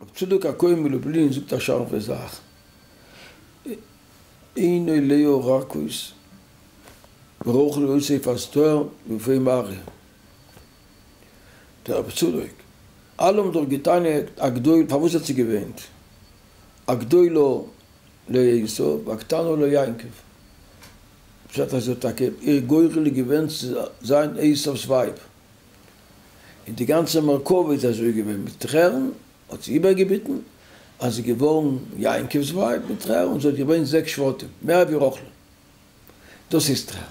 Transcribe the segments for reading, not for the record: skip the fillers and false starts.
רב צדוק הכהן מלובלין זאגט א שארפע זאך, עיני לאה רכות ורחל היתה יפת תואר ויפה מראה. דער רב צדוק, אלע האבן דאך געטענה'ט הגדול, פארוואס האט זי געוויינט? הגדולה לעשו והקטנה ליעקב. פשט אז זי האט טאקע, איר גורל איז געווען צו זיין עשו'ס ווייב. און די גאנצע מרכבה איז אזוי געווען מיט טרערן, האט זי איבערגעביטן אז זי איז געווארן יעקב'ס ווייב מיט טרערן, און זי האט געברענגט זעקס שבטים, מער ווי רחל. דאס איז טרערן.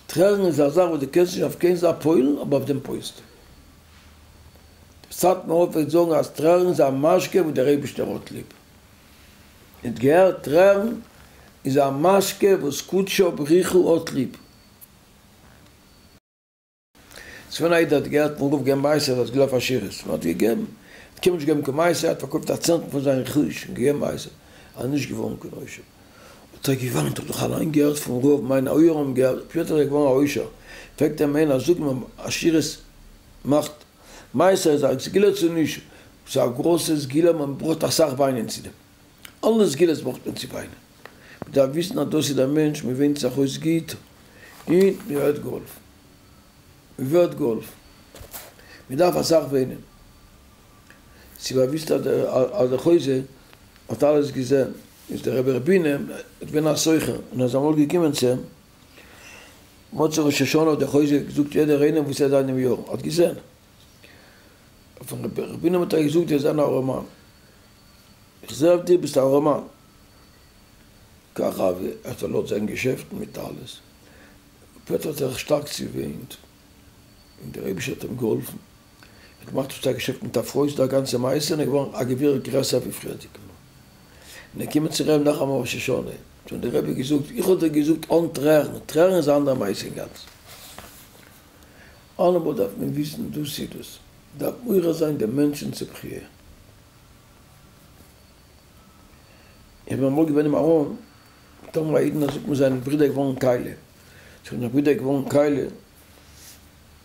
טרערן איז א זאך וואס דו קענסט נישט אויף קיין זאך פועל'ן, אבער אויף דעם פועל'סטו. דער סאטמאר רב פלעגט זאגן אז טרערן איז א משקה וואס דער אייבישטער האט ליב. איר האט געהערט? טרערן איז א משקה וואס קודשא בריך הוא האט ליב. ס'געווען א איד האט געהערט פון רב געבן מעשר א סגולה אויף עשירות און האט געגעבן, האט קיינמאל נישט געגעבן קיין מעשר, האט פארקויפט א צענטל פון זיין רכוש און געגעבן מעשר, אז נישט געווארן קיין עושר, האט ער געוויינט, האב דאך אליין געהערט פון רב, מיינע אויערן האבן געהערט, שפעטער איז ער געווארן א עושר, פרעגט אים איינער זאג מיר עשירות מאכט מעשר איז א סגולה צו נישט, ס'איז א גרויסע סגולה מען ברויכט אסאך וויינען צו דעם, אלע סגולות ברויכט מען צו וויינען, מען דארף וויסן אז דאס איז דער מענטש, מען וויינט זיך אויס גוט און מען ווערט געהאלפן. מ'ווערט געהאלפן. מ'דארף אסאך וויינען. ס'איז באוויסט אז דער חוזה האט אלעס געזען. איז דער רבי ר' בונם איז געווען א סוחר און איז אמאל געקומען צו אים מוצאי ראש השנה האט דער חוזה געזאגט יעדער איינעם וואס ער זיין דעם יאר האט געזען. פון רבי ר' בונם האט ער געזאגט וועסט זיין א ארעמאן. איך זע אויף דיר ביסט א ארעמאן. ככה ער האט פארלאזט זיין געשעפט מיט אלעס. שפעטער האט ער זיך שטארק צעוויינט און דער אייבישטער האט אים געהאלפן, ער האט געמאכט עפעס א געשעפט מיט א פרוי, ס'איז דא א גאנצע מעשה, און ער איז געווארן א גביר גרעסער ווי פריערדיגע מאל, און ער איז געקומען צום רבי'ן נאכאמאל ראש השנה, האט אים דער רבי געזאגט, איך האב דיר געזאגט אן טרערן, טרערן איז א אנדערע מעשה אינגאנצן, אלעמאל דארף מען וויסן דאס איז דאס, דארף מעורר זיין דעם מענטשן צו בכיה. איך בין אמאל געווען אין מירון, געטראפן א אידן ער זאגט מיר זיין ברודער איז געווארן קאליע, זאג איך דיין ברודער איז געווארן קאליע,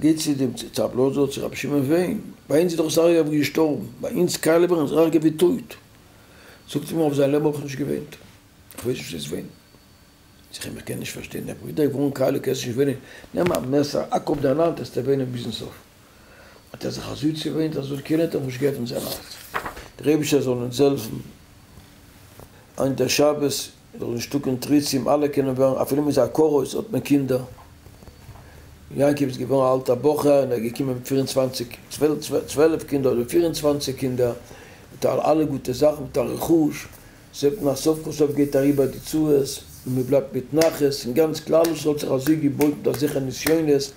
גיי צו דעם צו רבי אלעזר צו רבי שמעון וויין, ביי אונז איז דאך עס ארגער ווי געשטארבן, ביי אונז קאליע ווערן איז ארגער ווי טויט, זאגט ער מיר אויף זיין לעבן האב איך נישט געוויינט, איך ווייס נישט וואס איז וויינען, זאג איך אים איך קען נישט פארשטיין, דיין ברודער איז געווארן קאליע קענסט נישט וויינען, נעם א מעסער האק אפ דיין האנט וועסטו וויינען ביזן סוף. האט ער זיך אזוי צעוויינט אז קיינער האט אים נישט געעפנט זיין הארץ. דער אייבישטער זאל אונז העלפן היינט דער שבת זאל נישטא קיין תירוצים אלע קענען ווערן אפילו מ'איז עקרות האט מען קינדער. יעקב איז געווארן א אלטער בחור און ער איז געקומען מיט פיר און צוואנציג צוועלף קינדער אדער פיר און צוואנציג קינדער מיט אלע גוטע זאכן מיט א רכוש זעט מען אז סוף כל סוף גייט אריבער די צרות און מען בלייבט מיט נחת, און גאנץ כלל ישראל האט זיך אזוי געבויט מיט אזעלכע נסיונות,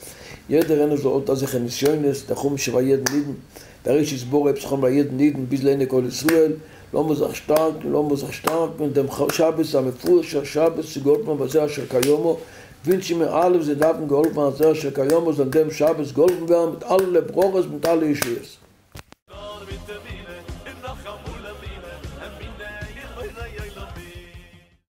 יעדער איינער זאל האט אזעלכע נסיונות, דער חומש איז פאר יעדן אידן, דער ראשית ברא הייבט זיך אן ביי יעדן אידן ביז לעיני כל ישראל, לאמיר זיך שטארקן, לאמיר זיך שטארקן, דעם שבת איז א מפורש'ער שבת צו געהאלפן ווערן בזה אשר קיימא, ווינטשן מיר אלע וואס זיי דארפן געהאלפן ווערן בזה אשר קיימא זאלן דעם שבת געהאלפן ווערן מיט אלע ברכות מיט אלע ישועות.